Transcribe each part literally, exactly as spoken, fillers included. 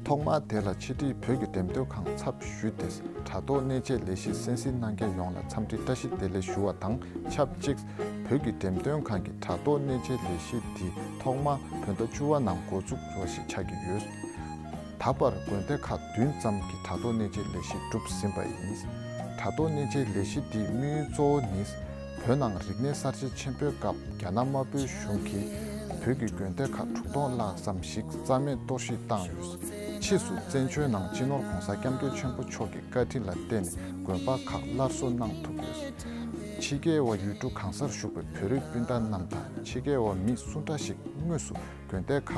ཐོག་མར་དེ་ལ་ཕྱི་དྲིལ་བོད་ཀྱི་འགྲེམས་སྟོན་ཁང་ཚབ་ཞུས་ཏེ་དྲ་ཐོག་གནས་མཇལ་ལས་གཞི་གསན་གཟིགས་གནང་མཁན་ཡོངས་ལ་འཚམས་འདྲི་བཀྲ་ཤིས་བདེ་ལེགས་ཞུ་བ་དང་ཆབས་ཅིག་བོད་ཀྱི་འགྲེམས་སྟོན་ཁང་གི་དྲ་ཐོག་གནས་མཇལ་ལས་གཞི་འདི་ཐོག་མ་བོད་ཟླ་བཅུ་པ་ནང་འགོ་བཙུགས་པ་ཞིག་ཆགས་ཀྱི་ཡོད། ད་བར་དགོན་སྡེ་ཁག་བདུན་ཙམ་གྱིས་དྲ་ཐོག་གནས་མཇལ་ལས་གཞི་གྲུབ་ཟིན་པ་ཡིན། དྲ་ཐོག་གནས་མཇལ་ལས་གཞི་འདིའི་དམིགས་ཡུལ་གཙོ་བོ་ནི། བོད་ནང་རིག་གནས་གསར་བརྗེ་ཆེན་པོའི་སྐབས་རྒྱ་ནག་དམར་པོའི་གཞུང་གིས་བོད་ཀྱི་དགོན་སྡེ་ཁག་དྲུག་སྟོང་ལྷག་ཙམ་ཞིག་རྩ་མེད་གཏོར་བཤིག་བཏང་ཡོད། ཕྱིས་སུ་བཙན་བྱོལ་ནང་སྤྱི་ནོར་༸གོང་ས་༸སྐྱབས་མགོན་ཆེན་པོ་མཆོག་གི་བཀའ་དྲིན་ལ་བརྟེན་ནས་དགོན་པ་ཁག་སླར་གསོ་གནང་ཐུབ་ཡོད། ཕྱི་རྒྱལ་བ་ཡུལ་གྲུ་གང་སར་བཞུགས་པའི་བོད་རིགས་སྤུན་ཟླ་རྣམས་དང་ཕྱི་རྒྱལ་བ་མི་སུ་འདྲ་ཞིག་དངོས་སུ་དགོན་སྡེ་ཁག་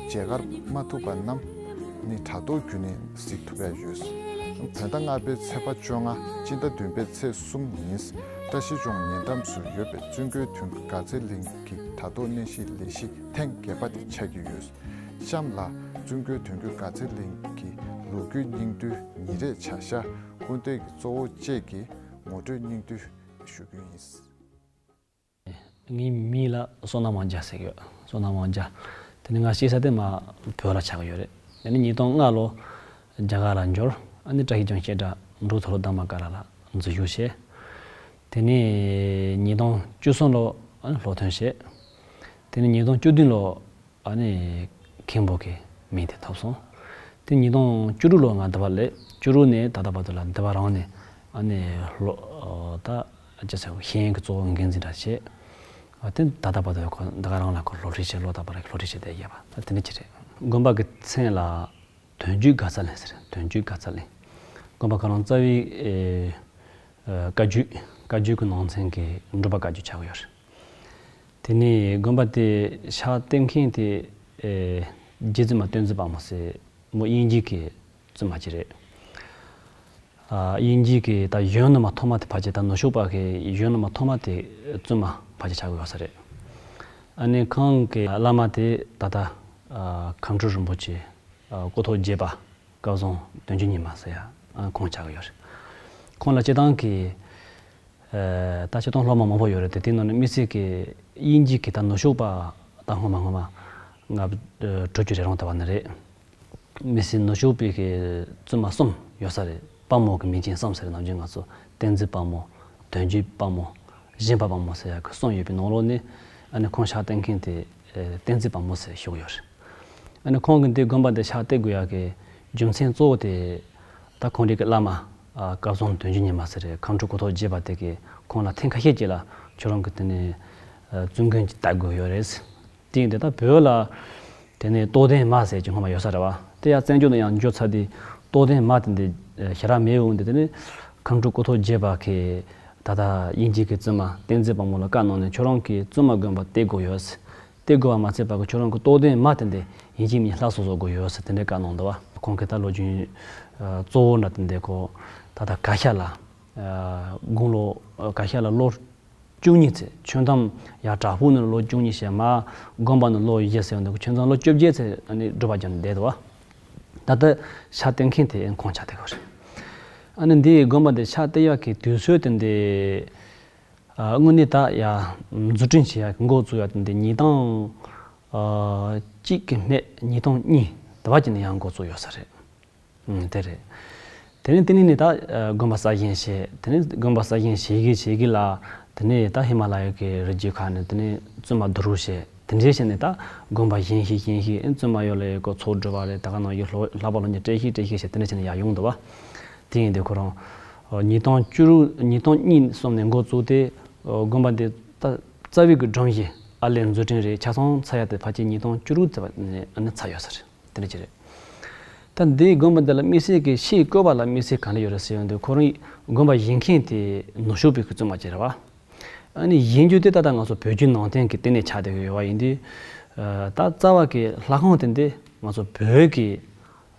མཇལ་ཁར་མ་ཐུབ་པ་རྣམས་ནི་དྲ་ཐོག་བརྒྱུད་ནས་གཟིགས་ཐུབ་པ་ཡོད། བོད་ཟླ་ལྔ་པའི་ཚེས་པ་བཅོ་ལྔ་སྤྱི་ཟླ་བདུན་པའི་ཚེས་གསུམ་ཉིན་བཀྲ་ཤིས་ལྗོངས་ཉེ་འགྲམ་སུ་ཡོད་པའི་བཙུན་དགོན་དོན་དགོན་དགའ་ཚལ་གླིང་གི་དྲ་ཐོག་གནས་གཟིགས་ལས་གཞི་ཐེངས་བརྒྱད་པ་དེ་ཆགས་ཀྱི་ཡོད། གཤམ་ལ་བཙུན་དགོན་དོན་དགོན་དགའ་ཚལ་གླིང་གི་ལོ་རྒྱུས་སྙིང་བསྡུས་ཉིན་རེའི་བྱ་གཞག་སྐུ་འདས་ཀྱི་གཙོ་བོ་བཅས་ཀྱི་ངོ་སྤྲོད་སྙིང་བསྡུས་ཞུ་རྒྱུ་ཡིན། ངའི་མིང་ལ་བསོད་ནམས་དབང་རྒྱལ་ཟེར་གྱི་ཡོད། བསོད་ནམས་དབང་རྒྱལ། དེ་ནི་ང་སྐྱེས་ས་དེ་མར་བོད་ལ་ཆགས་ཀྱི་ཡོད་རེད། དེ་ནི་ཉིས་སྟོང་ལྔ་ལོ་རྒྱ་གར་ལ་འབྱོར། ཨ་ནི་བཀྲ་ཤིས་ལྗོངས་བཤད་གྲྭ་འབྲུག་མཐོ་སློབ་དྷརྨ་ཀ་ལ་ལ་འཛུལ་ཞུགས་བྱས། དེ་ནི་ཉིས་སྟོང་བཅུ་གསུམ་ལོ་ཨ་ནི་སློབ་ཐོན་བྱས། དེ་ནི་ཉིས་སྟོང་བཅུ་བདུན་ལོ་ཨ་ནི་མཁན་པོ་གི་མིང་དེ་ཐོབ་སོང་། དེ་ཉིས་སྟོང་བཅུ་དྲུག་ལོ་ང་འདི་པ་སླེབས། བཅུ་དྲུག་ནས་ད་ལྟ་བར་དུ་ལ་འདི་པ་རང་ནས་ཨ་ནི་ལོ་ད་ཅི་ཟེར་ཤེས་ཡོན་གྱི་གཙོ་བོ་འགན་འཛིན་འདྲ་བྱས། ཨ་དེ་ད་ལྟ་བར་དུ་ཁོ་འདི་ག་རང་ལ་ཁོ་སློབ་ཁྲིད་བྱས། ལོ་རྟག་པར་སློབ་ཁྲིད་བྱས་བསྡད་ཡོད་པ་ད་དེ་འདྲ་ཅིག་རེད། དགོན་པ་གི་མཚན་ལ་དོན་བརྒྱུད་དགའ་ཚལ་གླིང་ཟེར། དོན་བརྒྱུད་དགའ་ཚལ་གླིང་། དགོན་པ་ཁོ་རང་རྩ་བའི་ཨེ་ཨེ་བཀའ་བརྒྱུད་བཀའ་བརྒྱུད་ཀྱི་ནང་ཚན་གྱི་འབྲུག་པ་བཀའ་བརྒྱུད་ཆགས་ཀྱི་ཡོད་རེད། དེ་ནས་དགོན་པ་དེ་ཕྱག་བཏབ་མཁན་དེ་ཨེ་རྗེ་བཙུན་མ་བསྟན་འཛིན་དཔལ་མོ་ཟེར་མོ་དབྱིན་ཇི་གི་བཙུན་མ་ཅིག་རེད། ཨ་དབྱིན་ཇི་གི་ད་གཞོན་ནུ་མ་ཐོག་མ་དེ་ཕལ་ཆེར་ད་ནུབ་ཕྱོགས་པ་གི་གཞོན་ནུ་མ་ཐོག་མ་དེ་བཙུན་མ་ཕལ་ཆེར་ཆགས་ཀྱི་ཡོད་ས་རེད། ཨ་ནི་ཁོང་གི་བླ་མ་དེ་ད་ལྟ་ཨ་མཁའ་འགྲོ་རིན་པོ་ཆེ་ཨ་སྐུ་ཐོག་བརྒྱད་པ་སྐལ་བཟང་དོན་གྱི་ཉི་མ་ཟེར་ཡ་ཨ་ཁོང་ཆགས་ཀྱི་ཡོད་རེད། ཁོང་ལ་སྤྱིར་བཏང་གི་ཨ་ད་སྤྱིར་བཏང་སློབ་མ་མང་པོ་ཡོད་རེད་དེ། དེའི་ནང་ནས་དམིགས་བསལ་གྱི་དབྱིན་ཇི་གི་ད་ནུབ་ཕྱོགས་པ་ད་སྔོན་མ་སྔོན་མ་ང་ཨ་དྲུག་ཅུ་རེ་རང་ད་བ་ནི་རེད། མི་སེར་ནུབ་ཕྱོགས་པའི་གི་བཙུན་མ་གསུམ་ཡོད་ས་རེད། དཔལ་མོ་གི་མིང་ཅན་གསུམ་ཟེར་ནམ་རྒྱུན་ང་ཚོ་བསྟན་འཛིན་དཔལ་མོ། དོན་གྱི་དཔལ་མོ། བཞེངས་པ་དཔལ་མོ་ཟེར་ཡག་གི་གསུམ་ཡོད་པའི་ནང་ལོགས་ནས་ཨ་ནི་ཁོང་ཕྱག་བཏབ་མཁན་དེ་ཨེ་བསྟན་འཛིན་དཔལ་མོ་ཟེར་ཞུ་གི་ཡོད་རེད། ཨ་ནི་ཁོང་གི་འདི་དགོན་པ་འདི་ཕྱག་བཏབ་དགོས་ཡག་གི་རྒྱུ་མཚན་གཙོ་བོ་དེ་ད་ཁོང་རང་གི་བླ་མ་ཨ་སྐལ་བཟང་དོན་གྱི་ཉི་མ་ཟེར་རེད། མཁའ་འགྲོ་སྐུ་ཐོག་བརྒྱད་པ་དེ་གིས་ཁོང་ལ་ཐེངས་ཁ་ཤས་ཅིག་ལ་ཁྱོད་རང་གི་དེ་ནས་ཨ་བཙུན་དགོན་ཅིག་བཏབ་དགོས་ཡོད་རེད། དེ་ཡིན་དུས་ད་བོད་ལ་དེ་ནས་རྟོགས་ལྡན་མ་ཟེར་གྱི་སྔོན་མ་ཡོད་ས་རེད་བ། དེ་ཡང་བཙན་བྱོལ་དུ་ཡང་འབྱོར་ཚར་དུས་རྟོགས་ལྡན་མ་དེ་འདི་ཞེ་དྲག་མེད་འོང་དུས། དེ་ནས་མཁའ་འགྲོ་སྐུ་ཐོག་བརྒྱད་པ་གིས་ད་ལྟ་དབྱིན་ཇི་གི་བཙུན་མ་བསྟན་འཛིན་དཔལ་མོ་ལ་བཀའ་གནང་ནས་ཁྱོད་རང་གིས་བཙུན་མ་དགོན་པ་གཏད་དགོས་ཡོད། གཏད་དགོས་པ་མ་ཚད་པ་གི་ཁྱོད་རང་གི་རྟོགས་ལྡན་མ་དེ་འདི་ཡིན་གཅིག་མིན་གཅིག་ལྷ་བཟོ་བཟོ་དགོས་ཡོད་ཟེར་དེ་འདྲའི་བཀའ་གནང་འདུག་བ། ཁོང་གིས་ད་ལོ་རྒྱུས་གཙོ་བོ་འདྲ་དེ་འདི་ཁོ་ད་ལྟ་གར་ཞ་ལ་དགུང་ལོ་གར་ཞ་ལ་ལོ་བཅུ་གཉིས་ཚེ། ཆོས་མཚམས་ཡར་བྲག་ཕུག་ནས་ལོ་བཅུ་གཉིས་བྱས། མར་དགོན་པ་ནས་ལོ་བཞི་ཟེར་བ་འདུག་ཆོས་མཚམས་ལོ་བཅོ་བརྒྱད་ཚེ་ཨ་ནི་སྒྲུབ་པ་བརྒྱབ་ནས་བསྡད་འདུག་བ། ད་ལྟ་ཕྱག་བཏབ་མཁན་དེ་ཁོང་ཆགས་བསྡད་ཡོད་རེད། ཨ་ནི་འདི་དགོན་པ་འདི་ཕྱག་བཏབ་ཡག་གི་དུས་ཚོད་དེ་འདི་ཨ་དངོས་གནས་ད་ཡར་འཛུགས་སྐྲུན་བྱེད་ཡག་གི་འགོ་བཙུགས་ཡག་དེ་འདི་ཉིས་སྟོང་ཨ་གཅིག་གི་སྨད་ཉིས་སྟོང་གཉིས་དེ་བ་ཅིག་ནས་ཡང་འགོ་བཙུགས་ཡོད་ས་རེད། ཨང་། དེ་རེད། དེ་ནས་དེ་ནས་ནི་ད་ཨ་དགོན་པ་གསར་བཞེངས་བྱས། དེ་ནས་དགོན་པ་གསར་བཞེངས་བྱེད་ཀྱི་བྱེད་ཀྱི་ལ། དེ་ནས་ད་ཧི་མ་ལ་ཡ་གི་རི་རྒྱུད་ཁག་ནས་དེ་ནས་བཙུན་མ་བསྡུ་རུབ་བྱས། དེ་འདྲའི་བྱས་ནས་ད་དགོན་པ་བཞེངས་ཤིག་བཞེངས་ཤིག་ཨེ་བཙུན་མ་ཡོད་ལ་ཡོད་གོ་ཚོགས་སྒྲུབ་པ་རེད། ད་ག་ནང་བཞིན་ལྷོ་ལྷག་པ་ལོ་ཉེར་བཀྲ་ཤིས་བཀྲ་ཤིས་བྱས་དེ་འདྲ་བྱས་ནས་ཡར་ཡོང་འདུག་བ། དེ་ཡིན་དུས་ཁོ་རང་ཨ་ཉིས་སྟོང་བཅུ་དྲུག་ཉིས་སྟོང་གཉིས་གསུམ་ནས་འགོ་བཙུགས་ཏེ་ཨ་དགོན་པ་འདི་ད་རྩ་བའི་གི་སྒྲོམ་གཞི་ཨ་ལས་འཛུགས་སྐྲུན་རེད། ཆ་ཚང་ཚར་ཡག་དེ་ཕལ་ཆེར་ཉིས་སྟོང་བཅུ་དྲུག་ཙམ་ནས་ཨ་ནི་ཚར་ཡོད་ས་རེད། དེ་འདྲ་ཅིག་རེད། ད་འདིའི་དགོན་པ་འདི་ལ་དམིགས་བསལ་གྱི་ཤེལ་བཀོད་པ་ལ་དམིགས་བསལ་ག་འདྲ་ཡོད་རེད་ཟེར་ཡོང་དུས། ཁོ་རང་དགོན་པ་བཞེངས་མཁན་དེ་ནུབ་ཕྱོགས་པའི་གི་བཙུན་མ་ཅིག་རེད་བ། ཨ་ནི་བཞེངས་རྒྱུ་དེ་ད་ལྟ་ང་ཚོ་བོད་བརྒྱུད་ནང་བསྟན་གྱི་བསྟི་གནས་ཆགས་བསྡད་ཀྱི་ཡོད་པ་ཡིན་དུས། ཨ་ད་རྩ་བ་གི་ལྷ་ཁང་དེ་འདི་ང་ཚོ་བོད་ཀྱི་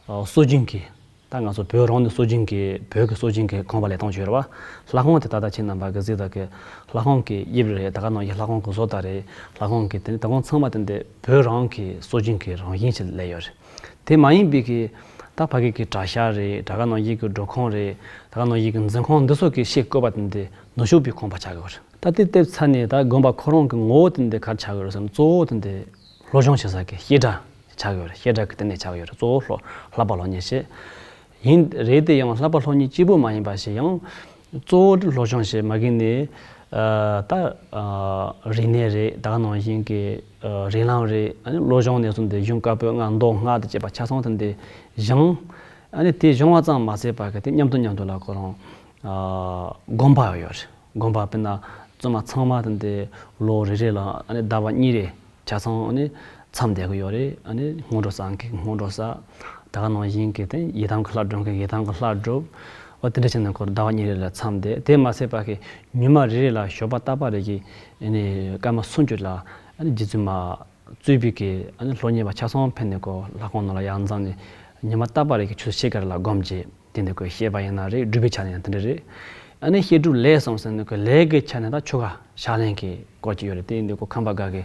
ཨ་སྲོལ་རྒྱུན་གྱི། ད་ང་ཚོ་བོད་རང་ནས་སྲོལ་རྒྱུན་གྱི་བོད་ཀྱི་སྲོལ་རྒྱུན་གྱི་ཁང་པ་ལས་སྟངས་ཅིག་ཡོད་རེད་བ། ལྷ་ཁང་དེ་ད་ལྟ་ཁྱེད་རྣམ་པ་གིས་གཟིགས་དང་གི་ལྷ་ཁང་གི་དབྱིབས་རེད། ད་ག་ནང་བཞིན་ལྷ་ཁང་གི་བཟོ་ལྟ་རེད། ལྷ་ཁང་གི་དེ་ནི་ད་ཁོང་ཚང་མ་དེ་འདི་བོད་རང་གི་སྲོལ་རྒྱུན་གྱི་རང་བཞིན་ཞིག་སླེབས་ཡོད་རེད། དེ་མ་ཡིན་པའི་གི་ད་ཕ་གི་གི་གྲྭ་ཤག་རེད། ད་ག་ནང་བཞིན་གྱི་སྒྲུབ་ཁང་རེད། ད་ག་ནང་བཞིན་གྱི་འཛིན་ཁང་འདི་ཚོ་གི་ཤེལ་བཀོད་པ་དེ་འདི་ནུབ་ཕྱོགས་པའི་ཁང་པ་ཆགས་ཀྱི་ཡོད་རེད། ད་དེ་བལྟས་ཚར་ནས་ད་དགོན་པ་ཁོ་རང་གི་ངོ་བོ་དེ་འདི་ག་རེ་ཆགས་ཀྱི་ཡོད་རེད་ཟེར་ན། གཙོ་བོ་དེ་འདི་སློབ་སྦྱོང་བྱེད་ས་གི་བཤད་གྲྭ། ཆགས་ཡོད་རེད། བཤད་གྲྭ་གི་སྟེང་ནས་ཆགས་ཡོད་རེད། གཙོ་བོ་སློབ་བསླབ་པ་སློབ་གཉེར་བྱེད། ཡིན་རེད་དེ་ཡང་བསླབ་པ་སློབ་གཉེར་གཅིག་པུ་མ་ཡིན་པ་ཞིག་ཡང་གཙོ་བོ་སློབ་སྦྱོང་བྱེད་མ་གི་ནས་ད་རིག་གནས་རེད། ད་ག་ནང་བཞིན་གྱི་རིགས་ལམ་རེད། ཨ་ནི་སློབ་སྦྱོང་ནས་བཟུང་སྟེ་གཞུང་བཀའ་པོད་ལྔ་མདོ་ལྔ་དང་བཅས་པ་ཆ་ཚང་དེ་འདྲ་སྦྱང་། ཨ་ནི་དེ་སྦྱང་བ་ཙམ་མ་ཟད་པ་གི་དེ་མཉམ་དུ་མཉམ་དུ་ལ་ཁོ་རང་དགོངས་པ་ཡོད་རེད། དགོངས་པ་དཔེར་ན་བཙུན་མ་ཚང་མ་དེ་འདྲ་ལོ་རེ་རེ་ལ་ཨ་ནི་ཟླ་བ་གཉིས་རེ་ཆ་ཚང་ཨ་ནི་མཚམས་བསྡད་ཀྱི་ཡོད་རེད། ཨ་ནི་སྔོན་འགྲོ་བསགས་མཁན་གྱིས་སྔོན་འགྲོ་བསགས། ད་ག་ནང་བཞིན་གྱི་དེ་ཡི་དམ་གྱི་ལྷ་སྒྲུབ་མཁན་གྱིས་ཡི་དམ་གྱི་ལྷ་སྒྲུབ། འོ་དེ་འདྲ་བྱས་ནས་ཁོ་ཟླ་བ་གཉིས་རེ་ལ་མཚམས་བསྡད། དེ་མ་ཟད་པ་གི་ཉི་མ་རེ་རེ་ལ་ཞོགས་པ་རྟག་པ་རེ་གི་ཨ་ནི་སྐར་མ་སུམ་ཅུ་ལ་ཨ་ནི་རྗེ་བཙུན་མ་གཙོས་པའི་གི་ཨ་ནི་སློབ་གཉེར་བ་ཆ་ཚང་ཕེབས་ནས་ཁོ་ལྷ་ཁང་ནང་ལ་ཡར་འཛོམས་ནས་ཉི་མ་རྟག་པ་རེ་གི་ཆུ་ཚོད་ཕྱེད་ཀ་རེ་ལ་སྒོམ་བྱེད། དེ་འདི་ཁོས་བཤད་པ་ཡིན་ན་རེད། སྒྲུབ་པའི་ཆ་ནས་ཡང་དེ་འདྲ་རེད། ཨ་ནི་བཤད་སྒྲུབ་ལས་གསུམ་ཟེར་ནས་ཁོས་ལས་ཀྱི་ཆ་ནས་ད་ཆོ་ག་ཕྱག་ལེན་གྱི་སྐོར་གྱི་ཡོད་རེད། དེ་འདི་ཁོ་ཁམས་པ་འགའ་གི་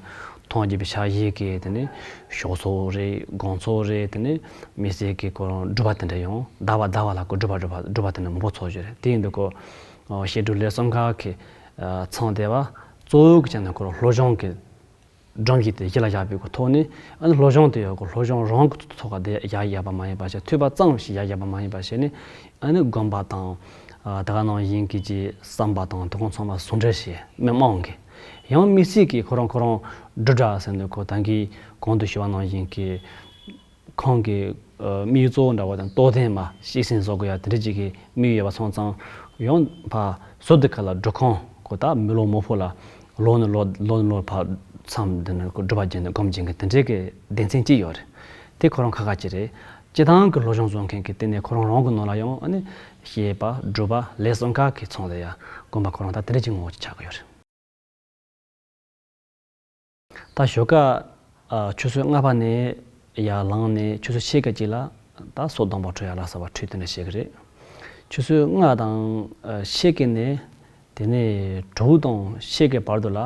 མཐོང་རྒྱུ་བའི་ཕྱག་བཞེས་ཀྱི་དེ་ནི་ཞོགས་ཚོགས་རེད། དགོང་ཚོགས་རེད། དེ་ནི་དམིགས་བསལ་གྱི་ཁོ་རང་སྒྲུབ་པ་དེ་འདྲ་ཡང་ཟླ་བ་ཟླ་བ་ལ་ཁོ་སྒྲུབ་པ་སྒྲུབ་པ་སྒྲུབ་པ་དེ་འདྲ་མང་པོ་ཚོགས་ཀྱི་རེད། དེ་འདི་ཁོ་བཤད་སྒྲུབ་ལས་གསུམ་ཀ་གི་ཚང་བསྡད་པ་གཙོ་བོ་གི་ཆ་ནས་ཁོ་རང་སློབ་སྦྱོང་གི་སྒྲོམ་གཞི་དེ་གཞི་ལ་བཞག་པའི་གི་ཐོག་ནས་ཨ་ནི་སློབ་སྦྱོང་དེ་ཡང་གི་སློབ་སྦྱོང་རང་གི་ཐོག་ག་དེ་ཡར་བཞག་པ་མ་ཡིན་པ་བྱས། ཐོས་པ་ཙམ་ཞིག་ཡར་བཞག་པ་མ་ཡིན་པ་བྱས་ནས་ཨ་ནི་སྒོམ་པ་དང་ཨ་ད་ག་ནང་བཞིན་གྱི་ཅིག་བསམ་པ་དང་དེ་ཁོང་ཚང་མ་ཟུང་འབྲེལ་བྱས་མི་མང་གི་ཡང་དམིགས་བསལ་གྱི་ཁོ་རང་ཁོ་རང་སྒྲུབ་གྲྭ་ཟེར་ནས་ཁོ་ད་གིན་གོང་དུ་ཞུས་པ་ནང་བཞིན་གྱི་ཁོང་གི་ཨ་དམིགས་ཡུལ་གཙོ་བོ་འདྲ་བོ་དང་རྟོགས་ལྡན་མ་སྐྱེད་སྲིང་བཟོ་དགོས་ཡ་དེ་འདྲ་ཅིག་གི་དམིགས་ཡུལ་ཡོད་པ་སོང་ཙང་ཡང་ཕར་ཟུར་དུ་ཁ་ལ་སྒྲུབ་ཁང་ཁོ་ད་མི་ལོ་མང་པོ་ལ་ལོ་ནས་ལོ་ལོ་ནས་ལོ་ཕར་མཚམས་འདི་ནས་སྒྲུབ་པ་བྱས་ནས་སྒོམ་བྱེད་མཁན་དེ་འདྲའི་གི་སྡེ་ཚན་གཅིག་ཡོད་རེད། དེ་ཁོ་རང་ཁག་ཁག་ཅིག་རེད། སྤྱིར་བཏང་གི་སློབ་སྦྱོང་བཟོ་མཁན་གྱི་སྟེང་ནས་ཁོ་རང་རང་གི་ནང་ལ་ཡང་ཨ་ནི་བཤད་པ་སྒྲུབ་པ་ལས་གསུམ་ཀ་གི་ཚང་ལ་ཡ་སྒོམ་པ་ཁོ་རང་ད་དེ་འདྲ་ཅིག་ངོ་བོ་ཅིག་ཆགས་ཀྱི་ཡོད་རེད། ད་ཞོགས་ཀ་ཨ་ཆུ་ཚོད་ལྔ་པ་ནས་ཡར་ལངས་ནས་ཆུ་ཚོད་ཕྱེད་ཀ་ཅིག་ལ་ད་ཟོག་སྡོང་པོ་འཁྲུད་ཡ་ལ་སོགས་པ་འཁྲུད་དེ་འདྲ་བྱེད་ཀྱི་རེད། ཆུ་ཚོད་ལྔ་དང་ཨ་ཕྱེད་ཀ་ནས་དེ་ནས་དྲུག་དང་ཕྱེད་ཀའི་བར་དུ་ལ་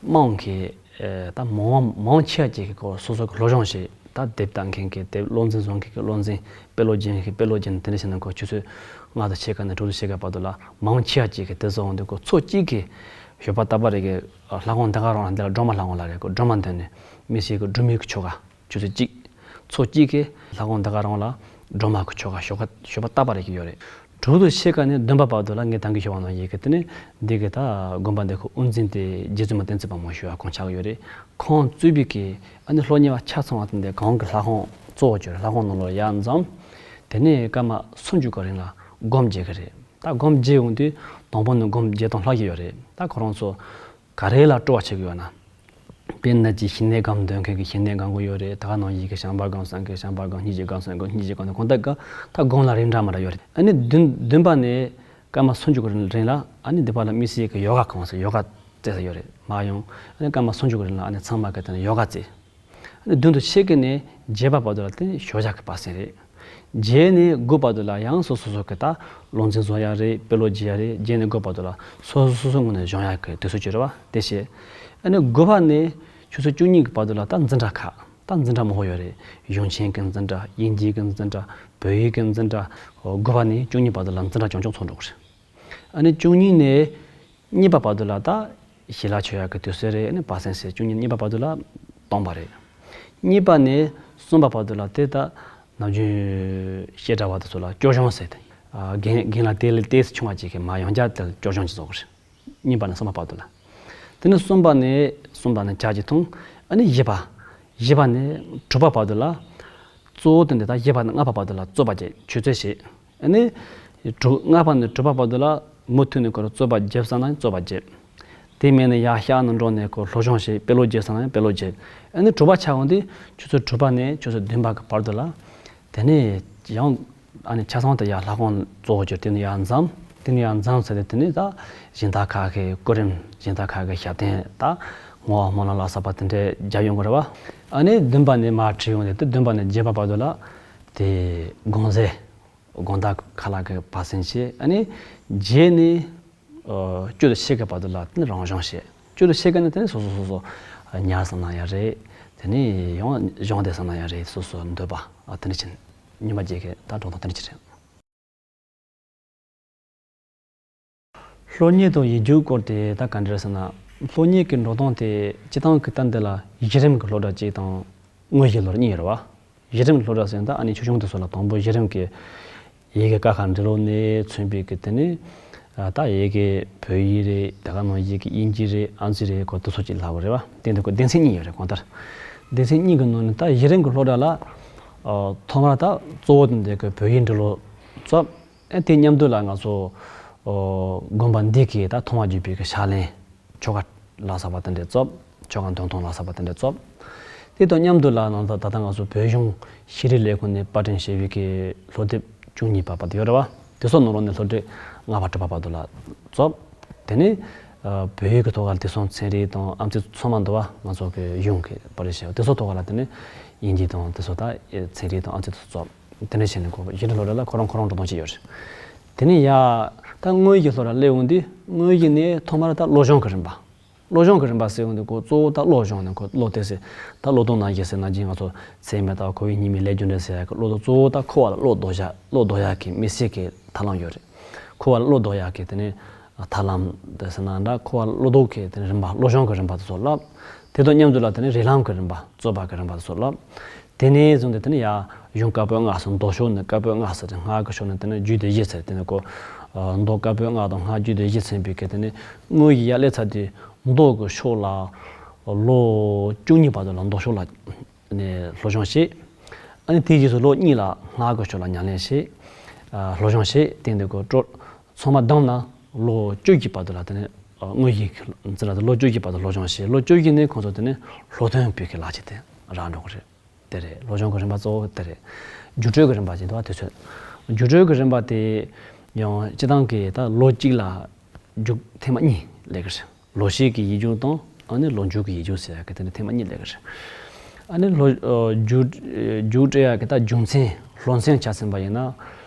དམངས་ཀྱི་ཨ་ད་མང་མང་ཆེ་བ་ཅིག་གིས་ཁོ་སོ་སོ་གི་སློབ་སྦྱོང་བྱེད། ད་དེབ་ལྟ་མཁན་གྱིས་དེབ། བློ་འཛིན་བཟོ་མཁན་གྱིས་བློ་འཛིན། དཔེ་ཀློག་སྦྱང་མཁན་གྱིས་དཔེ་ཀློག་སྦྱང་། དེ་འདྲ་བྱས་ན་ཁོ་ཆུ་ཚོད་ལྔ་དང་ཕྱེད་ཀ་ནས་དྲུག་དང་ཕྱེད་ཀའི་བར་དུ་ལ་མང་ཆེ་བ་ཅིག་གིས་དེ་ཚོ་འོང་དུས་ཁོ་ཚོ་གཅིག་གིས་ཞོགས་པ་རྟག་པ་རེ་གི་ལྷ་ཁང་འདི་ག་རང་ལ་འདི་ལ་སྒྲོལ་མ་ལྷ་ཁང་ལ་རེད། ཁོ་སྒྲོལ་མ་འདོན་ནས་དམིགས་བསལ་གྱི་སྒྲོལ་མའི་གི་ཆོ་ག་ཆུ་ཚོད་གཅིག་ཚོ་གཅིག་གིས་ལྷ་ཁང་འདི་ག་རང་ལ་སྒྲོལ་མ་གི་ཆོ་ག་ཞོགས་ཀ་ཞོགས་པ་རྟག་པ་རེ་གི་ཡོད་རེད། དྲུག་དང་ཕྱེད་ཀ་ནས་བདུན་པ་བར་དུ་ལ་ངས་ད་གིན་ཞུས་པ་ནང་བཞིན་གྱི་དེ་ནས་འདི་གི་ད་དགོན་པ་འདི་ཁོ་དབུ་འཛིན་དེ་རྗེ་བཙུན་མ་བསྟན་འཛིན་དཔལ་མོ་ཞུ་བ་ཁོང་ཆགས་ཡོད་རེད། ཁོང་གཙོས་པའི་གི་ཨ་ནི་སློབ་གཉེར་བ་ཆ་ཚང་བ་དེ་འདི་གང་གི་ལྷ་ཁང་གཙོ་བོ་གྱུར་ལྷ་ཁང་ནང་ལོགས་ཡར་འཛོམས། དེ་ནས་སྐར་མ་སུམ་ཅུ་གི་རིང་ལ་སྒོམ་བརྒྱབ་ཀྱི་རེད། ད་སྒོམ་བརྒྱབ་ཡོང་དུས་དང་པོ་ནས་སྒོམ་བརྒྱབ་སྟངས་ལྷག་གི་ཡོད་རེད། ད་ཁོ་རང་ཚོ་ག་རེ་ལ་སྤྲོ་བ་ཆེ་གི་ཡོད་ན། དཔེར་ན་ཅིག་ཞི་གནས་སྒོམ་འདོན་མཁན་གྱིས་ཞི་གནས་སྒོམ་གི་ཡོད་རེད། ད་ག་ནང་བཞིན་གྱི་བྱམས་པ་སྒོམ་མཁན་གྱིས་བྱམས་པ་སྒོམ། སྙིང་རྗེ་སྒོམ་མཁན་གྱིས་སྙིང་རྗེ་སྒོམ། དེ་གང་ལྟར་ག་ད་སྒོམ་ལ་རིགས་འདྲ་མི་འདྲ་ཡོད་རེད། ཨ་ནི་བདུན་བདུན་པ་ནས་སྐར་མ་སུམ་ཅུ་གི་རིང་ལ་ཨ་ནི་འདི་པ་ལ་དམིགས་བསལ་གྱི་ཡོ་ག་ཁང་ཟེར་ཡོ་ག་རྩེ་ས་ཡོད་རེད། མར་ཡོང་ཨ་ནི་སྐར་མ་སུམ་ཅུ་གི་རིང་ལ་ཨ་ནི་ཚང་མ་གི་དེ་ནས་ཡོ་ག་རྩེ། ཨ་ནི་བདུན་དང་ཕྱེད་ཀ་ནས་བརྒྱད་པ་བར་དུ་ལ་དེ་ནི་ཞོགས་ཇ་གི་བར་གསེང་རེད། བརྒྱད་ནས་དགུ་བར་དུ་ལ་ཡང་སོ་སོ་སོ་གི་ད་བློ་འཛིན་བཟོ་ཡ་རེད། དཔེ་ཀློག་བགྱི་ཡ་རེད། བརྒྱད་ནས་དགུ་བར་དུ་ལ་སོ་སོ་སོ་སོ་ངོས་ནས་སྦྱོང་ཡ་གི་དུས་ཚོད་ཅིག་རེད་བ། དེ་བྱས་ཨ་ནི་དགུ་པ་ནས་ཆུ་ཚོད་བཅུ་གཉིས་ཀྱི་བར་དུ་ལ་ད་འཛིན་གྲྭ་ཁག་ད་འཛིན་གྲྭ་མང་པོ་ཡོད་རེད། གཞུང་ཆེན་གྱི་འཛིན་གྲྭ། དབྱིན་ཇིའི་གི་འཛིན་གྲྭ། བོད་ཡིག་གི་འཛིན་གྲྭ། དགུ་པ་ནས་བཅུ་གཉིས་བར་དུ་ལ་འཛིན་གྲྭ་རྐྱང་རྐྱང་ཚོགས་འགྲོ་གི་རེད། ཨ་ནི་བཅུ་གཉིས་ནས་གཉིས་པ་བར་དུ་ལ་ད་ཞི་ལྷག་མཆོད་ཡ་གི་དུས་ཚོད་རེད། ཨ་ནི་བར་གསེང་ཟེར། བཅུ་གཉིས་གཉིས་པ་བར་དུ་ལ་སྟོང་པ་རེད། གཉིས་པ་ནས་གསུམ་པ་བར་དུ་ལ་དེ་ད་ནམ་རྒྱུན་བཤད་གྲྭ་བ་དེ་ཚོ་ལ་སྐྱོར་སྦྱོང་ཟེར་ཏེ། ཨ་རྒན་རྒན་ལགས་དེ་ལས་ཏོག་ཙམ་ཆུང་བ་ཅིག་གིས་མར་ཡང་བསྐྱར་དེ་ལ་སྐྱོར་སྦྱོང་ཅིག་བཟོ་གི་རེད། གཉིས་པ་ནས་གསུམ་པ་བར་དུ་ལ། དེ་ནས་གསུམ་པ་ནས་གསུམ་པ་ནས་ཆ་གཅིག་ཐུང་། ཨ་ནི་བཞི་པ། བཞི་པ་ནས་དྲུག་པ་བར་དུ་ལ། གཙོ་བོ་དེ་འདི་ད་བཞི་པ་ནས་ལྔ་པ་བར་དུ་ལ་རྩོད་པ་བྱེད། ཆུ་ཚོད་བྱེད། ཨ་ནི། དྲུག་ལྔ་པ་ནས་དྲུག་པ་བར་དུ་ལ་མུ་མཐུད་ནས་ཁོ་རང་རྩོད་པ་བརྒྱབ་བསམ་ན་རྩོད་པ་བརྒྱབ། དེ་མིན་ནས་ཡར་ཤག་ནང་འགྲོ་ནས་ཁོ་སློབ་སྦྱོང་བྱེད། དཔེ་ཀློག་བརྒྱབ་བསམ་ན་དཔེ་ཀློག་བརྒྱབ། ཨ་ནི་དྲུག་པ་ཆགས་འོང་དུས་ཆུ་ཚོད་དྲུག་པ་ནས་ཆུ་ཚོད་བདུན་པ་གི་བར་དུ་ལ། དེ་ནས་ཡང་ཨ་ནི་ཆ་ཚང་དུ་ཡར་ལྷ་ཁང་གཙོ་བོ་གྱུར་དེ་ནས་ཡར་འཛོམས། དེ་ནས་ཡར་འཛོམས་ཟེར་ཏེ་དེ་ནས་ད་སྦྱིན་བདག་ཁག་གི་སྐུ་རིམ། སྦྱིན་བདག་ཁག་གི་ཞབས་བརྟན། ད་བསྔོ་བ་སྨོན་ལམ་ལ་སོགས་པ་དེ་འདྲས་རྒྱབ་ཡོང་གི་རེད་བ། ཨ་ནི་བདུན་པ་ནས་མར་ཁྲིད་ཡོང་དེ་དེ་བདུན་པ་ནས་བརྒྱད་པ་བར་དུ་ལ་དེ་དགོང་ཟས། དགོང་དག་ཁ་ལག་གི་བར་གསེང་བྱེད། ཨ་ནི་བརྒྱད་ནས་ཨ་བཅུ་དང་ཕྱེད་ཀའི་བར་དུ་ལ་དེ་ནི་རང་སྦྱོང་བྱེད། བཅུ་དང་ཕྱེད་ཀ་ནི་དེ་ནི་སོ་སོ་སོ་སོ་ཉལ་བསམ་ན་ཡང་རེད། དེ་ནི་ཡང་སྦྱོང་བསྡད་བསམ་ན་ཡང་རེད། སོ་སོ་འདོད་པ་ཨ་དེ་འདྲ་བྱེད། ཉི་མ་བརྒྱད་ཀའི་ད་སྒྲོ་འདོགས་དེ་འདྲ་ཅིག་རེད། སློབ་གཉེར་དང་ཡིག་རྒྱུགས་སྐོར་དེ་ད་ག་འདྲ་རེད་ཟེར་ན། སློབ་གཉེར་གྱི་འགྲོ་སྟངས་དེ་སྤྱིར་བཏང་གི་ད་འདི་ལ་གཞི་རིམ་གྱི་སློབ་གྲྭ་གཅིག་དང་། དངོས་གཞི་སློབ་གཉིས་ཡོད་རེད་བ། གཞི་རིམ་གྱི་སློབ་གྲྭ་ཟེར་ན་ད་ཨ་ནི་ཆུང་ཆུང་དེ་ཚོ་ལ་དང་པོ་གཞི་རིམ་གྱི་ཡི་གེ་ཀ་ཁ་འབྲི་ཀློག་ནས་མཚོན་པའི་གི་དེ་ནི་ད་ཡི་གེ་བོད་ཡིག་རེད། ད་ག་ནང་ཡིག་གི་དབྱིན་ཇི་རེད། ཨང་རྩིས་རེད། གོ་དེ་ཚོ་ཅིག་ལབ་དགོས་རེད་བ། དེ་འདི་གོ་སྡེ་ཚན་གཉིས་ཡོད་རེད་གང་ལྟར། སྡེ་ཚན་གཉིས་ཀྱི་ནང་ནས་ད་གཞི་རིམ་གྱི་སློབ་གྲྭ་ལ་ཐོག་མར་ད་གཙོ་བོ་དེ་འདི་གི་བོད་ཡིག་འབྲི་ཀློག་རྩོམ། ཨ་དེ་མཉམ་དུ་ལ་ང་ཚོ་དགོན་པ་འདི་གི་ད་ཐོག་མར་བརྒྱུད་པའི་གི་ཕྱག་ལེན། ཆོ་ག་ལ་སོགས་པ་དེ་འདྲ་རྩོམ། ཆོ་ག་འདོན་ཐུང་ལ་སོགས་པ་དེ་འདྲ་རྩོམ། དེ་དང་མཉམ་དུ་ལ་ནང་ད་ད་ལྟ་ང་ཚོ་བོད་གཞུང་ཤེས་རིག་ལས་ཁུངས་ནས་པར་སྐྲུན་བྱས་པའི་གི་སློབ་དེབ་བཅུ་གཉིས་པ་བར་དུ་ཡོད་རེད་བ། དེ་ཚོ་ནང་ལོགས་ནས་སློབ་ཁྲིད་ལྔ་པ་དྲུག་པ་བར་དུ་ལ་རྩོམ། དེ་ནས་བོད་ཡིག་གི་ཐོག་ལ་དེང་སང་ཚན་རིག་དང་ཨམ་ཚིག་ཚང་མ་འདུག་བ། ང་ཚོ་གི་གཞུང་གི་པར་སྐྲུན་བྱས་པ་དེ་ཚོ་ཐོག་ལ་དེ་ནས་དབྱིན་ཇི་དང་དེ་ཚོ་ད་ཚན་རིག་དང་ཨམ་ཚིག་དེ་ཚོ་རྩོམ། དེ་འདྲ་བྱས་ནས་ཁོ་གཞི་རིམ་སློབ་གྲྭ་ལ་ཁོ་རང་ཁོ་རང་འགྲོ་སྟངས་ཅིག་ཡོད་རེད། དེ་ནས་ཡ། ད་དངོས་གཞི་སློབ་གྲྭ་སླེབས་འོང་དུས་དངོས་གཞི་ནས་ཐོག་མར་ད་སློབ་སྦྱོང་གི་རིམ་པ། སློབ་སྦྱོང་གི་རིམ་པ་ཟེར་འོང་དུས་ཁོ་གཙོ་བོ་ད་སློབ་སྦྱོང་ནས་ཁོ་སློབ་དེབ་ཟེར། ད་སློབ་དེབ་ནང་བཞིན་ཟེར་ན་ཅིག་ང་ཚོ་ཚད་མ་དང་ཁོ་བོའི་སྙིགས་མའི་ལས་རྒྱུ་འབྲས་ཟེར་ཡག་གི་སློབ་དེབ་གཙོ་བོ་ད་ཁོ་བ་ལ་བློ་ལྡོག་བྱ་བློ་ལྡོག་ཡག་གི་དམིགས་བསལ་གྱི་ཐབས་ལམ་ཡོད་རེད། ཁོ་བ་ལ་བློ་ལྡོག་ཡག་གི་དེ་ནས་ཐབས་ལམ་དེ་ཟེར་ན་འདྲ། ཁོ་བ་ལ་བློ་ལྡོག་གི་དེ་ནས་རིམ་པ་སློབ་སྦྱོང་གི་རིམ་པ་དེ་ཚོ་བསླབ། དེ་དང་མཉམ་དུ་ལ་དེ་ནས་རིགས་ལམ་གྱི་རིམ་པ་རྩོད་པ་གི་རིམ་པ་དེ་ཚོ་བསླབ། དེ་ནས་བཟུང་སྟེ་དེ་ནས་ཡ་གཞུང་བཀའ་པོད་ལྔ་ཟེར། མདོ་ཕྱོགས་ནས་བཀའ་པོད་ལྔ་ཟེར་ཏེ་སྔགས་ཀྱི་ཕྱོགས་ནས་དེ་ནས་རྒྱུད་སྡེ་བཞི་ཟེར། དེ་ནས་ཁོ་མདོ་བཀའ་པོད་ལྔ་དང་སྔགས་རྒྱུད་སྡེ་བཞི་ཚན་པའི་གི་དེ་ནས་དངོས་གཞི་ཡར་སླེབས་ཚར་དུས་མདོ་གི་ཕྱོགས་ལ་ལོ་བཅུ་གཉིས་བར་དུ་ལ་མདོ་ཕྱོགས་ལ་ནས་སློབ་སྦྱོང་བྱེད། ཨ་ནི་དེའི་རྗེས་སུ་ལོ་གཉིས་ལ་སྔགས་ཀྱི་ཕྱོགས་ལ་ཉམས་ལེན་བྱེད། སློབ་སྦྱོང་བྱེད། དེ་འདི་གོ་ཀྲོ་ཚང་མ་བསྡོམས་ན་ལོ་བཅུ་གི་བར་དུ་ལ་དེ་ནས་དངོས་གཞི་འཛིན་ལ་ལོ་བཅུ་གི་བར་དུ་སློབ་སྦྱོང་བྱེད། ལོ་བཅུ་གི་ནས་ཁོང་ཚོ་དེ་ནས་སློབ་ཐོན་སྤེལ་གྱི་ལག་ཁྱེར་དེ་རག་འགྲོ་གི་རེད། དེ་རེད། སློབ་སྦྱོང་གི་རིམ་པ་གཙོ་བོ་དེ་རེད། རྒྱུགས་སྤྲོད་ཀྱི་རིམ་པ་ཅིག་འདུག་བ། དུས་ཚོད། རྒྱུགས་སྤྲོད་ཀྱི་རིམ་པ་དེ་ཡང་སྤྱི་བཏང་གི་ད་ལོ་གཅིག་ལ་རྒྱུགས་ཐེངས་མ་གཉིས་སླེབས་ཀྱི་རེད། ལོ་ཤས་ཀྱི་ཡིག་རྒྱུགས་དང་ཨ་ནི་ལོ་མཇུག་གི་ཡིག་རྒྱུགས་ཟེར་ཡག་གི་དེ་འདྲ་ཐེངས་མ་གཉིས་སླེབས་ཀྱི་རེད། ཨ་ནི་ལོ་རྒྱུགས་རྒྱུགས་སྤྲོད་ཡག་གི་ད་རྒྱུ་མཚན་སློབ་ཚན་ཆ་ཟིན་པ་ཡིན་ན།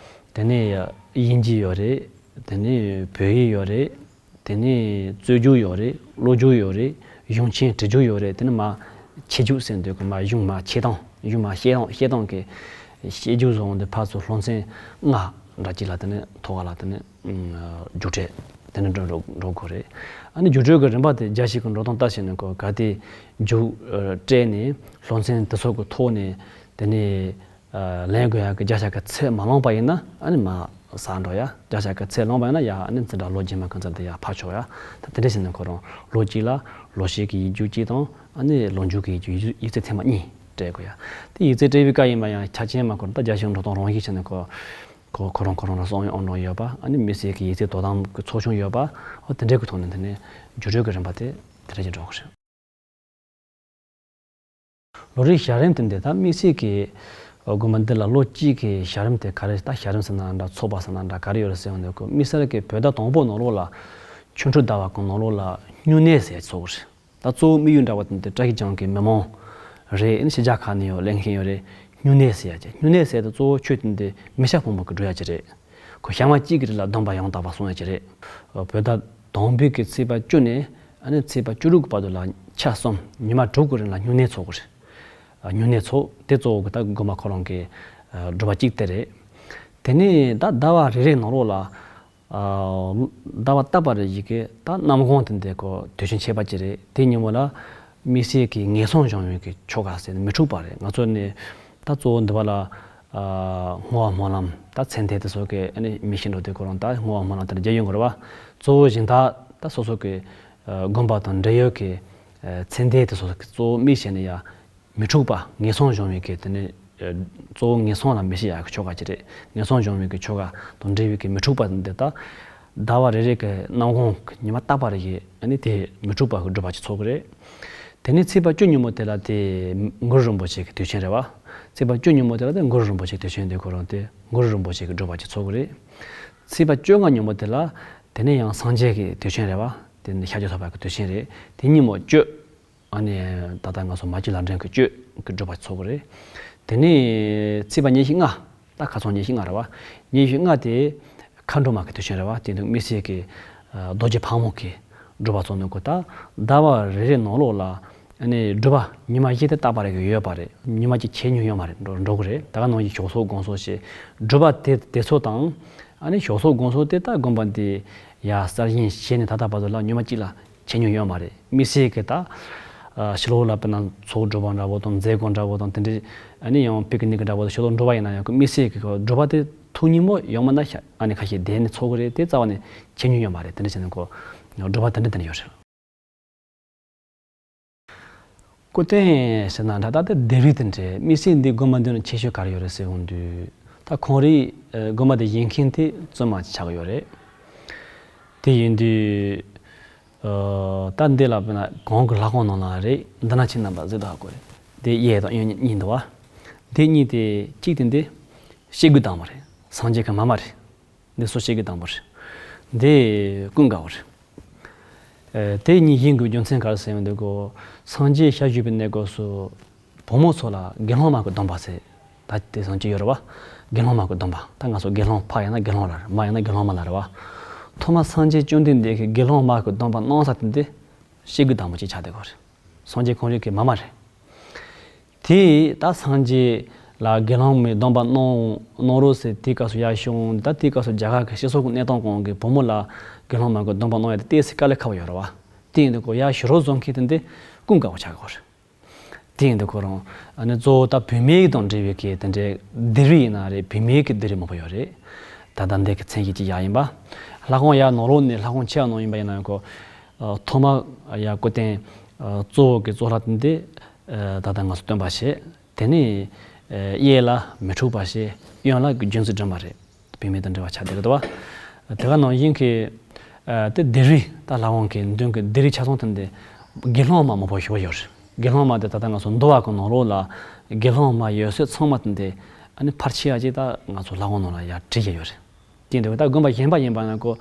དེ་ནས་དབྱིན་ཇི་ཡོད་རེད། དེ་ནས་བོད་ཡིག་ཡོད་རེད། དེ་ནས་རྩོད་རྒྱུགས་ཡོད་རེད། ཀློག་རྒྱུགས་ཡོད་རེད། གཞུང་ཆེན་འབྲི་རྒྱུགས་ཡོད་རེད། དེ་ནས་མར་ཆེད་རྒྱུགས་ཟེར་འདོད་གི་མར་གཞུང་མར་ཆེད་སྟངས། གཞུང་མར་བཤད་སྟངས་བཤད་སྟངས་ཀྱི་བཤད་རྒྱུགས་བཟོ་འོང་དུས་ཕར་ཚུར་སློབ་ཚན་ལྔ་འདྲ་ཅིག་ལ་དེ་ནས་ཐོག་ཁ་ལ་དེ་ནས་རྒྱུགས་སྤྲོད་དེ་ནས་འགྲོ་འགྲོ་འགྲོ་དགོས་རེད། ཨ་ནི་རྒྱུགས་སྤྲོད་ཀྱི་རིམ་པ་དེ་རྒྱ་ཞིག་གི་འགྲོ་སྟངས་ལྟར་བྱས་ནས་གོ་ག་དེ་རྒྱུགས་སྤྲད་ནས་སློབ་ཚན་དེ་ཚོ་གི་ཐོག་ནས་དེ་ནས། ལེན་དགོས་ཡག་གི་བརྒྱ་ཆ་གི་ཚད་མ་ལོངས་པ་ཡིན་ན་ཨ་ནི་མར་ཟག་འགྲོ་ཡ། བརྒྱ་ཆ་གི་ཚད་ལོངས་པ་ཡིན་ན་ཡ་ཨ་ནི་འཛིན་གྲྭ་ལོ་རྗེས་མ་གི་འཛིན་དེ་ཡར་ཕར་ཆོག་ཡ། ད་དེ་འདྲ་བྱས་ནས་ཁོ་རང་ལོ་གཅིག་ལ་ལོ་ཤས་ཀྱི་ཡིག་རྒྱུགས་གཅིག་དང་ཨ་ནི་ལོ་མཇུག་གི་ཡིག་རྒྱུགས་ཡིག་ཡིག་ཚད་ཐེངས་མ་གཉིས་སྤྲད་དགོས་ཡ། དེ་ཡིག་ཚད་སྤྲད་པའི་སྐབས་ཡིན་པ་ཡང་ཆ་རྐྱེན་མ་འཁོར་ད་རྒྱ་གཞུང་འགྲོ་སྟངས་རང་བཞིན་བྱས་ནས་ཁོ་ཁོ་ཁོ་རང་ཁོ་རང་ལ་གསང་བའི་ཨང་གྲངས་ཡོད་པ། ཨ་ནི་དམིགས་བསལ་གྱི་ཡིག་ཚད་དོ་དམ་གྱི་ཚོགས་ཆུང་ཡོད་པ། འོ་དེ་འདྲའི་གི་ཐོག་ནས་དེ་ནས་རྒྱུགས་སྤྲོད་ཀྱི་རིམ་པ་དེ་དེ་འདྲ་ཅིག་འགྲོ་གི་རེད། ལོ་རེའི་ཞལ་རིམ་དེ་འདི་ད་དམིགས་བསལ་གྱི་དགོན་པ་འདི་ལ་ལོ་གཅིག་གི་ཞལ་རིམ་དེ་ག་རེ། ད་ཞལ་རིམ་ཟེར་ན་འདྲ་ཚོགས་པ་ཟེར་ན་འདྲ་ག་རེ་ཡོད་རེད་ཟེར་ཡོང་དུས་ཁོ་དམིགས་བསལ་གྱི་བོད་ཟླ་དང་པོ་ནང་ལོགས་ལ་ཆོ་འཕྲུལ་ཟླ་བ་གི་ནང་ལོགས་ལ་སྨྱུང་གནས་ཟེར་ཡ་ཚོགས་ཀྱི་རེད། ད་གཙོ་བོ་དམིགས་ཡུལ་འདྲ་བ་དེ་འདི་བཀྲ་ཤིས་ལྗོངས་ཀྱི་མི་མང་རེད། ཨ་ནི་ཕྱི་རྒྱལ་ཁག་ནས་ཡང་སླེབས་མཁན་ཡོད་རེད། སྨྱུང་གནས་ཟེར་ཡ་ཅིག་སྨྱུང་གནས་ཟེར་དེ་གཙོ་བོ་ཆོས་དེ་འདི་མི་སྐྱ་ཕོ་མོ་གི་སྒྲུབ་ཡ་ཅིག་རེད། ཁོ་ཞག་མ་གཅིག་གི་རིང་ལ་སྡོམ་པ་ཡང་དག་པ་སྲུང་ཡ་ཅིག་རེད། བོད་ཟླ་དང་པོའི་གི་ཚེས་པ་བཅུ་ནས་ཨ་ནི་ཚེས་པ་བཅུ་དྲུག་གི་བར་དུ་ལ་ཆ་གསུམ་ཉི་མ་དྲུག་གི་རིང་ལ་སྨྱུང་གནས་ཚོགས་ཀྱི་རེད། སྨྱུང་གནས་ཚོགས་དེ་གཙོ་བོ་གི་ད་དགོན་པ་ཁོ་རང་གི་སྒྲུབ་པ་གཅིག་དེ་རེད། དེ་ནས་ད་ཟླ་བ་རེ་རེའི་ནང་ལོགས་ལ་ཟླ་བ་རྟག་པ་རེ་ཞིག་གི་ད་གནམ་གང་དེ་འདྲའི་ཁོ་དུས་ཆེན་ཆེ་བ་ཅིག་རེད། དེ་ཉིན་མོ་ལ་དམིགས་བསལ་གྱི་ངན་སོང་གཞོམ་པའི་གི་ཆོ་ག་ཟེར་ནས་མི་འཁྲུགས་པ་རེད། ང་ཚོ་ནི་ད་གཙོ་བོ་འདི་བ་ལ་བསྔོ་བ་སྨོན་ལམ་ད་མཚན་ལྡན་དེ་ཚོ་གི་ཨ་ནི་མི་ཤི་འགྲོ་དུས་ཁོ་རང་ད་བསྔོ་བ་སྨོན་ལམ་དེ་འདྲ་རྒྱག་ཡོང་གི་རེད་བ། གཙོ་བོ་གཞན་དག་ད་སོ་སོ་གི་དགོན་པ་དང་འབྲེལ་ཡོད་ཀྱི་མཚན་ལྡན་དེ་ཚོ་གི་གཙོ་བོ་དམིགས་བྱས་ནས་ཡ། མི་འཁྲུགས་པ་ངན་སོང་གཞོམ་པའི་གི་དེ་ནི་གཙོ་བོ་ངན་སོང་ལ་མི་ཤི་ཡག་གི་ཆོ་ག་ཅིག་རེད། ངན་སོང་གཞོམ་པའི་གི་ཆོ་ག་དང་འབྲེལ་བའི་གི་མི་འཁྲུགས་པ་འདི་ད་ཟླ་བ་རེ་རེ་གི་གནམ་གང་གི་ཉི་མ་རྟག་པ་རེ་གི་ཨ་ནི་དེ་མི་འཁྲུགས་པ་གི་སྒྲུབ་པ་ཅིག་ཚོགས་གི་རེད། དེ་ནས་ཚེས་པ་བཅུ་ཉིན་མོ་དེ་ལ་དེ་གུ་རུ་རིན་པོ་ཆེ་གི་དུས་ཆེན་རེད་བ། ཚེས་པ་བཅུ་ཉིན་མོ་དེ་ལ་དེ་གུ་རུ་རིན་པོ་ཆེ་གི་དུས་ཆེན་དེ་ཁོ་རང་དེ་གུ་རུ་རིན་པོ་ཆེ་གི་སྒྲུབ་པ་ཅིག་ཚོགས་གི་རེད། ཚེས་པ་བཅོ་ལྔ་ཉིན་མོ་དེ་ལ་དེ་ནས་ཡང་སངས་རྒྱས་ཀྱི་དུས་ཆེན་རེད་བ། དེ་ནི་ཤཱཀྱ་ཐུབ་པ་གི་དུས་ཆེན་རེད། དེ་ཉིན་མོ་གཅོད། ཨ་ནི་ད་ལྟ་ང་ཚོ་མ་གཅིག་ལ་འདྲེན་གྱི་གཅོད་ཀྱི་སྒྲུབ་པ་ཚོགས་ཀྱི་རེད། དེ་ནས་ཚེས་པ་ཉི་ཤུ་ལྔ། ད་ཁ་སང་ཉི་ཤུ་ལྔ་རེད་བ། ཉི་ཤུ་ལྔ་དེ་མཁའ་འགྲོ་མ་གི་དུས་ཆེན་རེད་བ། དེ་དུས་དམིགས་བསལ་གྱི་རྡོ་རྗེ་ཕག་མོ་གི་སྒྲུབ་པ་ཚོགས་ནས་གོ་ད་ཟླ་བ་རེ་རེ་ནང་ལོགས་ལ་ཨ་ནི་སྒྲུབ་པ་ཉི་མ་བཞི་དེ་རྟག་པ་རེ་གི་ཡོད་པ་རེད། ཉི་མ་གཅིག་ཆད་མྱོང་ཡོད་མ་རེད། འགྲོ་འགྲོ་གི་རེད། ད་ག་ནང་བཞིན་ཞོགས་སོགས་དགོང་སོགས་ཞེས་སྒྲུབ་པ་དེ་དེ་ཚོ་དང་ཨ་ནི་ཞོགས་སོགས་དགོང་སོགས་དེ་ད་དགོན་པ་འདི་ཡ་གསར་བཞེངས་བྱས་ནས་ད་ལྟ་བར་དུ་ལ་ཉི་མ་གཅིག་ལ་ཆད་མྱོང་ཡོད་མ་རེད། དམིགས་བསལ་གྱི་ད་ ཕྱི་ལོགས་ལ་དཔེར་ན་ཚོགས་སྒྲུབ་པ་འདྲ་པོ་དང་མཛད་སྒོ་འདྲ་པོ་དང་དེ་འདྲའི་ཨ་ནི་ཡང་པིག་ནིག་འདྲ་པོ་དང་ཕྱི་ལོགས་འགྲོ་བ་ཡིན་ན་ཡང་དམིགས་བསལ་གྱི་སྒྲུབ་པ་དེ་ཐུགས་མཉེས་པོ་ཡོང་མ་ན་ཤ་ཨ་ནི་ཁ་ཤས་བསྡད་ནས་ཚོགས་ཀྱི་རེད། དེ་རྩ་བ་ནས་ཁྱད་ཉུང་ཡོད་མ་རེད། དེ་འདྲ་བྱས་ནས་ཁོ་སྒྲུབ་པ་དེ་འདྲ་དེ་འདྲ་ཡོད་རེད། སྐུ་རྟེན་ཟེར་ན་འདྲ་ད་ལྟ་སྡེ་རིས་དེ་འདྲས་དམིགས་བསལ་འདི་དགོན་པ་འདི་ནི་ཁྱད་ཆོས་ག་རེ་ཡོད་རེད་ཟེར་འོང་དུས། ད་ཁོང་རའི་དགོན་པ་འདི་བཞེངས་མཁན་དེ་བཙུན་མ་ཆགས་ཀྱི་ཡོད་རེད། དེ་ཡིན་དུས་ད་འདི་ལ་དཔེར་ན་གོང་གི་ལྷ་ཁང་ནང་ལ་རེད། འདི་ན་ཁྱེད་རྣམ་པ་གཟིགས་དང་ཧ་གོ་རེད། དེ་གཡས་དང་གཡོན་གཉིས་འདུག་བ། དེ་གཉིས་དེ་གཅིག་དེ་འདི་སྐྱེ་དགུའི་དང་པོ་རེད། སངས་རྒྱས་ཀྱི་མ་མ་རེད། འདི་སོ་སྐྱེ་དགུའི་དང་པོ་རེད། འདི་ཀུན་དགའ་བོ་རེད། ཨེ། དེ་གཉིས་བཞེངས་དགོས་རྒྱུ་མཚན་ག་རེ་ཟེར་ཡོང་དུས་ཀོ། སངས་རྒྱས་ཞལ་བཞུགས་པའི་གནས་སྐབས་སུ་བུ་མོ་ཚོ་ལ་དགེ་སློང་མ་གི་སྡོམ་པ་ཟེར། ད་དེ་སང་ཅི་ཡོད་རེད་བ། དགེ་སློང་མ་གི་སྡོམ་པ། ད་ང་ཚོ་དགེ་སློང་ཕ་ཡིན་ན་དགེ་སློང་ལ་རེད། མ་ཡིན་ན་དགེ་སློང་མ་ལ་རེད་བ། ཐོག་མ་སངས་རྒྱས་བཅོམ་ལྡན་འདས་ཀྱིས་དགེ་སློང་མ་གི་སྡོམ་པ་གནང་ས་དེ་འདི་སྐྱེ་དགུའི་དང་པོ་ཅིག་ཆགས་བསྡད་ཀྱི་ཡོད་རེད། སངས་རྒྱས་ཁོང་རང་གི་མ་མ་རེད། དེས་ད་སངས་རྒྱས་ལ་དགེ་སློང་མའི་སྡོམ་པ་གནང་གནང་རོགས་ཟེར་དེའི་སྐབས་སུ་ཡར་ཞུ་འོང་། ད་དེའི་སྐབས་སུ་རྒྱ་གར་གྱི་སྤྱི་ཚོགས་ཀྱི་གནས་སྟངས་གོང་གི་བུ་མོ་ལ་དགེ་སློང་མ་གི་སྡོམ་པ་གནང་ཡ་དེ་ཏོག་ཙམ་དཀའ་ལས་ཁག་པོ་ཡོད་རེད་བ། དེ་ཡིན་དུས་ཁོ་ཡར་ཞུ་རོགས་བཟོ་མཁན་དེ་འདི་ཀུན་དགའ་བོ་ཆགས་ཀྱི་ཡོད་རེད། དེ་ཡིན་དུས་ཁོ་རང་ཨ་ནི་གཙོ་བོ་ད་བུད་མེད་དང་འབྲེལ་བའི་གི་དེ་འདྲའི་སྡེ་རིས་ཡིན་ན་རེད། བུད་མེད་ཀྱི་སྡེ་རིས་མང་པོ་ཡོད་རེད། ད་ལྟ་འདི་གི་མཚན་གཞི་ཅིག་ཡག་ཡིན་པ། ལྷ་ཁང་ཡར་ནང་ལོགས་ནས་ལྷ་ཁང་ཆེ་བ་ནང་ཡིན་པ་ཡིན་ན་ཡང་ཁོ་ཐོག་མ་ཡར་སྐུ་རྟེན་གཙོ་བོ་གི་གཙོ་ལྷ་དེ་འདི་ད་ལྟ་ང་ཚོ་སྟོན་པ་བྱས། དེ་ནས་གཡས་ལ་མི་འཁྲུགས་པ་བྱས། གཡོན་ལ་རྒྱུ་མཚན་སྒྲོལ་མ་རེད། བུད་མེད་དང་འབྲེལ་བ་ཆགས་བསྡད་རེད་དོ། དེ་ག་ནང་བཞིན་གྱི་དེ་སྡེ་རིས་ད་ལྷ་ཁང་གི་མདུན་གྱི་སྡེ་རིས་ཆ་ཚང་དེ་འདི་དགེ་སློང་མ་མང་པོ་ཞེ་པོ་ཡོད་རེད། དགེ་སློང་མ་དེ་ད་ལྟ་ང་ཚོ་འདུལ་བ་གི་ནང་ལོགས་ལ་དགེ་སློང་མ་ཡོད་ས་ཚང་མ་དེ་འདི་ཨ་ནི་ཕལ་ཆེ་བ་ཅིག་ད་ང་ཚོ་ལྷ་ཁང་ནང་ལ་ཡར་བྲིས་བཞག་ཡོད་རེད། དེ་འདྲ་བའི་ད་དགོན་པ་གཞན་པ་ཡིན་པ་ན་ཁོ་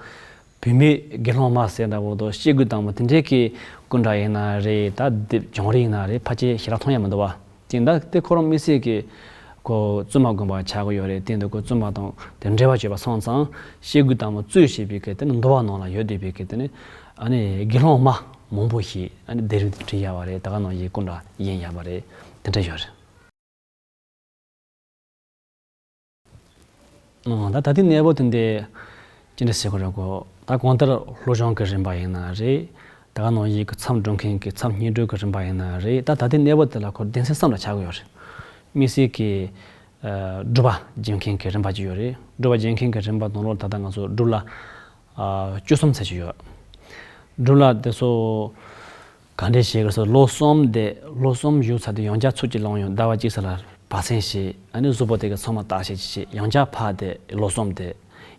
བུད་མེད་དགེ་སློང་མ་ཟེར་འདྲ་བོ་དང་སྐྱེ་དགུའི་དང་པོ་དེ་འདྲའི་གི་སྐུ་འདྲ་ཡིན་ན་རེད། ད་དེབ་བྱུང་རིས་ཡིན་ན་རེད། ཕལ་ཆེར་ཞེ་དྲག་མཐོང་ཡ་མི་འདུག་བ། དེ་འདྲ་དེ་ཁོ་རང་དམིགས་བསལ་གྱི་ཁོ་བཙུན་མ་དགོན་པ་ཆགས་ཀྱི་ཡོད་རེད། དེ་འདྲ་ཁོ་བཙུན་མ་དང་དེ་འབྲེལ་བ་བྱས་པ་སོང་ཙང་སྐྱེ་དགུའི་དང་པོ་གཙོས་བྱས་པའི་གི་དེ་ནི་འདུལ་བ་ནང་ལ་ཡོད་བསྡད་པའི་གི་དེ་ནི་ཨ་ནི་དགེ་སློང་མ་མང་པོ་ཞིག་ཨ་ནི་སྡེ་རིས་དེ་བྲིས་ཡ་བ་རེད། ད་ག་ནང་བཞིན་སྐུ་འདྲ་བཞེངས་ཡ་བ་རེད། དེ་འདྲ་ཡོད་རེད། ཨོ། ད་ད་ལྟའི་གནས་བབ་དེ་འདི་ཅི་འདྲ་ཟེར་དགོས་རེད་གོ། ད་གང་ལྟར་སློབ་སྦྱོང་གི་རིམ་པ་ཡིན་ན་རེད། ད་ག་ནང་བཞིན་གྱི་མཚམས་སྒྲུབ་མཁན་གྱི་མཚམས་སྙིགས་སྒྲུབ་ཀྱི་རིམ་པ་ཡིན་ན་རེད། ད་ད་ལྟའི་གནས་བབ་དེ་ལ་ཁོ་སྡེ་ཚན་གསུམ་ལ་ཆགས་ཀྱི་ཡོད་རེད། དམིགས་བསལ་གྱི་ཨ་སྒྲུབ་པ་སྦྱང་མཁན་གྱི་རིམ་པ་ཅིག་ཡོད་རེད། སྒྲུབ་པ་སྦྱང་མཁན་གྱི་རིམ་པ་དང་ལོ་ད་ལྟ་ང་ཚོ་སྒྲུབ་བླ་ཨ་བཅུ་གསུམ་ཟེར་གྱི་ཡོད། སྒྲུབ་བླ་དེ་ཚོ་ག་འདྲས་བྱེད་དགོས་ཟེར། ལོ་གསུམ་བསྡད། ལོ་གསུམ་བཞུགས་ཚར་དུས་ཡང་བསྐྱར་ཚུར་གཅིག་ལོག་ཡོང་། ཟླ་བ་གཅིག་ཙམ་ལ་བར་གསེང་བྱེད། ཨ་ནི་གཟུགས་པོ་དེ་ག་ཚང་མ་བརྟག་དཔྱད་བྱེད། ཡང་བསྐྱར་ཕར་བསྡད། ལོ་གསུམ་བསྡད།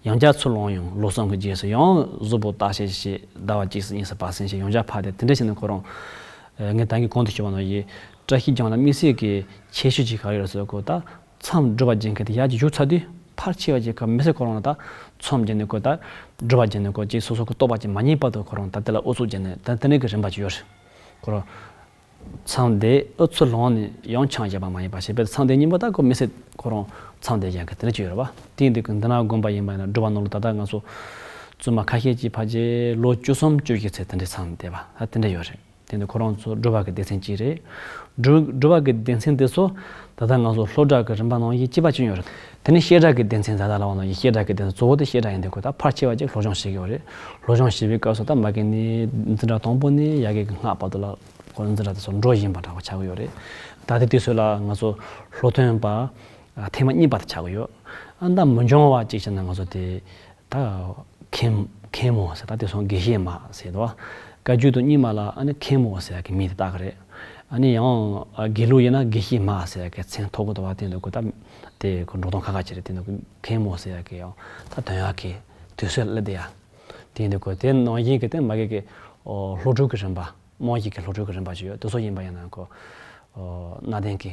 ཡང་བསྐྱར་ཚུར་ལོག་ཡོང་། ལོ་གསུམ་གྱི་རྗེས་སུ་ཡང་གཟུགས་པོ་བརྟག་དཔྱད་བྱེད། ཟླ་བ་གཅིག་ཙམ་གཉིས་ཙམ་བར་གསེང་བྱེད། ཡང་བསྐྱར་ཕར་བསྡད། དེ་འདྲས་བྱས་ནས་ཁོ་རང་ངས་ད་གིན་གོང་དུ་ཞུས་པ་ནང་བཞིན་བཀྲ་ཤིས་ལྗོངས་ལ་དམིགས་བསལ་གྱི་ཁྱད་ཆོས་ཅིག་ག་རེ་ཡོད་རེད་ཟེར་གོ། ད་མཚམས་སྒྲུབ་པ་སྦྱང་མཁན་དེ་ཡར་གྱི་བཞུགས་ཚར་དུས་ཕལ་ཆེ་བ་ཅིག་ག་མི་ཚེ་ཁོ་རང་ལ་ད་མཚམས་བསྡད་ནས་ཁོ་ད་སྒྲུབ་པ་སྦྱང་ནས་ཁོ་ཅིག་སོ་སོ་གི་རྟོགས་པ་ཅིག་མ་རྙེད་བར་དུ་ཁོ་རང་ད་དེ་ལ་ཨུ་ཚུགས་བྱས་ནས་ད་དེ་འདྲའི་གི་རིམ་པ་ཅིག་ཡོད་རེད། ཁོ་རང་མཚམས་བསྡད། ཨུ་ཚུགས་ལངས་ནས་ཡང་ཆང་བཞག་པ་མ་ཡིན་པ་བྱས་པས། མཚམས་བསྡད་སྙིང་པོ་ད་ཁོ་མི་ཚེ་ཁོ་རང་མཚམས་བསྡད་ཀྱང་གི་དེ་འདྲ་ཅིག་ཡོད་རེད་བ། དེ་ཡིན་དུས་ཀྱི་འདི་ན་དགོན་པ་ཡིན་པ་ཡིན་ན་སྒྲུབ་པ་ནང་ལ་ད་ལྟ་ང་ཚོ་བཙུན་མ་ཁ་ཤས་ཀྱིས་ཕལ་ཆེར་ལོ་བཅུ་གསུམ་བཅུ་བཞི་ཚེ་དེ་འདྲའི་མཚམས་བསྡད་པ་ད་དེ་འདྲ་ཡོད་རེད། དེ་ནི་ཁོ་རང་ཚོ་སྒྲུབ་པ་གི་སྡེ་ཚན་གཅིག་རེད། སྒྲུབ་སྒྲུབ་པ་གི་སྡེ་ཚན་དེ་ཚོ་ད་ལྟ་ང་ཚོ་སློབ་གྲྭ་གི་རིམ་པ་ནང་བཞིན་གཅིག་པ་གཅིག་ཡོད་རེད། དེ་ནི་བཤད་གྲྭ་གི་སྡེ་ཚན་ད་ལྟ་ལབ་པ་ནང་བཞིན་བཤད་གྲྭ་གི་སྡེ་ཚན་གཙོ་བོ་དེ་བཤད་གྲྭ་ཡིན་དུས་ཁོ་ད་ཕལ་ཆེ་བ་ཅིག་སློབ་སྦྱོང་བྱེད་ཀྱི་ཡོད་རེད། སློབ་སྦྱོང་བྱེད་པའི་སྐབས་སུ་ད་མ་གི་ནི་འཛིན་གྲྭ་དང་པོ་ནས་ཡ་གི་གི་སྔགས་བར་དུ་ལ་ཁོ་འཛིན་གྲྭ་དེ་ཚོ་འགྲོ་བཞིན་པ་འདྲ་བོ་ཆགས་ཀྱི་ཡོད་རེད། ད་ལྟའི་དུས་ཚོད་ལ་ང་ཚོ་སློབ་ཐོན་པ་ཐེངས་མ་གཉིས་པ་དེ་ཆགས་ཀྱི་ཡོད། ཨ་ད་མི་འབྱུང་བ་ཅིག་བྱས་ན་ང་ཚོ་དེ། ད་མཁན་མཁན་མོ་ཟེར། ད་དེ་སོང་དགེ་བཤེས་མ་ཟེར་དོ། བཀའ་བརྒྱུད་དང་རྙིང་མ་ལ་ཨ་ནི་མཁན་མོ་ཟེར་ཡ་གི་མིང་དེ་བཏགས་ཀྱི་རེད། ཨ་ནི་ཡང་དགེ་ལུགས་ཡིན་ན་དགེ་བཤེས་མ་ཟེར་ཡ་གི་མཚན་ཐོགས་ཀྱི་འདུག་བ། དེ་འདུག་གི་ད་དེ་ཁོ་འགྲོ་སྟངས་ཁག་ཁག་ཅིག་རེད། དེ་འདུག་གི་མཁན་མོ་ཟེར་ཡ་གི་ཡང་ད་དོན་ཡག་གི་དུས་ཚོད་སླེབས་བསྡད་ཡ། དེ་འདུག་གི་དེ་ནང་བཞིན་གི་དེ་མ་གི་གི་སློབ་ཕྲུག་གི་རིམ་པ་རྨང་གཞི་གི་སློབ་ཕྲུག་གི་རིམ་པ་ཅིག་ཡོད། དེ་ཚོ་ཡིན་པ་ཡིན་ན་ཁོ་གནའ་དེང་གི་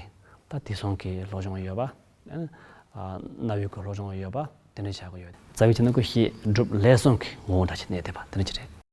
ད་དེང་སང་གི་སློབ་སྦྱོང་ཡོད་པ། གནའ་བོའི་གི་སློབ་སྦྱོང་ཡོད་པ་དེ་འདྲ་བྱ་དགོས་ཡོད། རྩ་བའི་ཆ་ནས་ཁོ་བཤད་སྒྲུབ་ལས་གསུམ་གྱི་ངོ་བོ་འདྲ་ཞིག་གནས་བསྡད་པ་དེ་འདྲ་ཅིག་རེད།